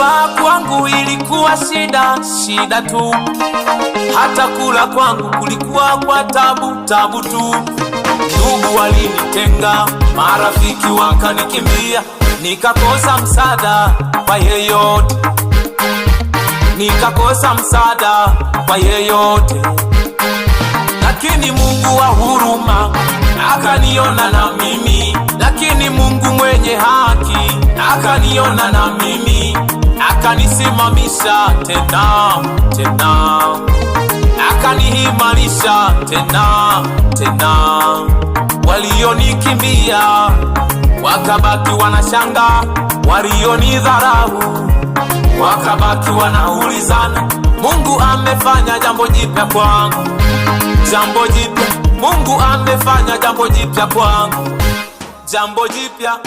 Kuvaa kwangu ilikuwa shida, shida tu, hata kula kwangu kulikuwa kwa tabu, tabu tu. Ndugu walinitenga, marafiki wakanikimbia, nikakosa msaada kwa yeyote, nikakosa msaada kwa yeyote. Lakini Mungu wa huruma akaniona na mimi, lakini Mungu mwenye haki akaniona na mimi, akanisimamisha tena tena, akaniimarisha tena tena. Walionikimbia wakabaki wanashanga, walionidharau wakabaki wanaulizana, Mungu amefanya jambo jipya kwangu, jambo jipya. Mungu amefanya jambo jipya kwangu, jambo jipya.